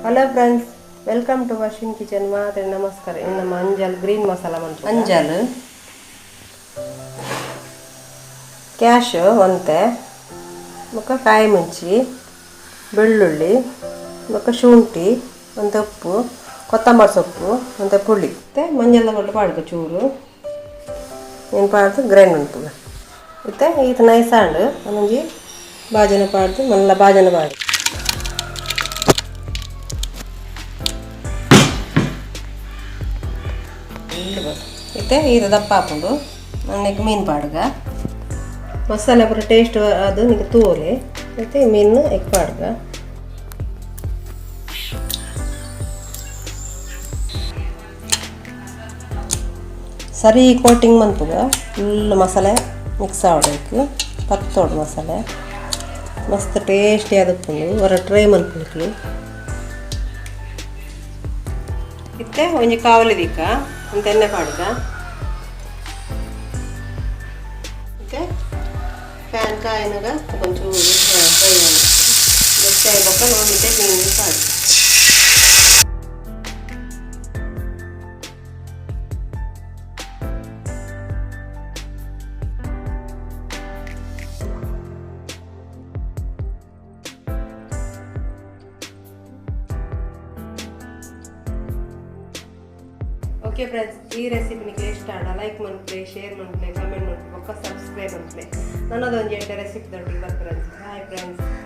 Hello friends, welcome to Ashwin kitchen. ಮಾತ್ರ ನಮಸ್ಕಾರ. ಇನ್ನು ನಮ್ಮ ಅಂಜಲ್ ಗ್ರೀನ್ ಮಸಾಲ ಮಂತು ಅಂಜಲ್ ಕ್ಯಾಶ್ ಒಂತೆ ಬೊಕ್ಕ ಕಾಯಿ ಮುಂಚಿ ಬೆಳ್ಳುಳ್ಳಿ ಬೊಕ್ಕ ಶುಂಠಿ ಒಂತೆ ಉಪ್ಪು ಕೊತ್ತಂಬರಿ ಸೊಪ್ಪು ಒಂತೆ ಪುಳಿ ಮತ್ತು ಮಂಜಲ್ ಕೊಟ್ಟು ಪಾಡ್ಕ ಚೂರು ಏನು ಪಾಡ್ದು ಗ್ರೈಂಡ್ ಮನ್ಪುಗ. ಇತ್ತೆ ಈತ್ ನೈಸ್ ಆಂಡ್ ಒಂಜಿ ಬಾಜನ ಪಾಡ್ದು ಮಲ್ಲ ಬಾಜನ ಪಾಡು. ಇತ್ತೆ ಈತ ದಪ್ಪ ಹಾಕೊಂಡು ನನಗೆ ಮೀನು ಪಾಡ್ಗ ಮಸಾಲೆ ಪೂರ ಟೇಸ್ಟ್ ಅದು ನಿಮಗೆ ತೋಲೆ. ಮತ್ತು ಮೀನು ಎಗ್ ಪಾಡ್ಗ ಸರಿ ಕೋಟಿಂಗ್ ಮನ್ಪುಗ ಫುಲ್ ಮಸಾಲೆ ಮಿಕ್ಸ್ ಆವಡಬೇಕು ಪತ್ತೋಡು ಮಸಾಲೆ ಮಸ್ತ್ ಟೇಸ್ಟಿ ಆದಪ್ಪುಂಡು. ಹೊರ ಟ್ರೈ ಮನ್ಪುಂಡು. ಇತ್ತೆ ಒಂಜಿ ಕಾವಲಿ ದೀಕ ಒಂದು ಎಣ್ಣೆ ಪಾಡ್ಗ. ಇತ್ತೆ ಪ್ಯಾನ್ ಕಾಯಿನಾಗ ಒಂಚೂರು ಫ್ರೈ ಬೆಚ್ಚ ಬೊಕ್ಕ ನೋಡಿದ್ದೆ ಮೀನು ಪಾಡು. ಓಕೆ ಫ್ರೆಂಡ್ಸ್, ಈ ರೆಸಿಪಿ ನಿಮಗೆ ಇಷ್ಟ ಆಡ ಲೈಕ್ ಮನ್ಪುಲೆ, ಶೇರ್ ಮನ್ಪುಲೆ, ಕಮೆಂಟ್ ಮನ್ಪುಲೆ, ಬೊಕ್ಕ ಸಬ್ಸ್ಕ್ರೈಬ್ ಮನ್ಪುಲೆ. ನನ್ನದೊಂದು ಎಂಟು ರೆಸಿಪಿ ದೊಡ್ಡ. Friends, bye friends.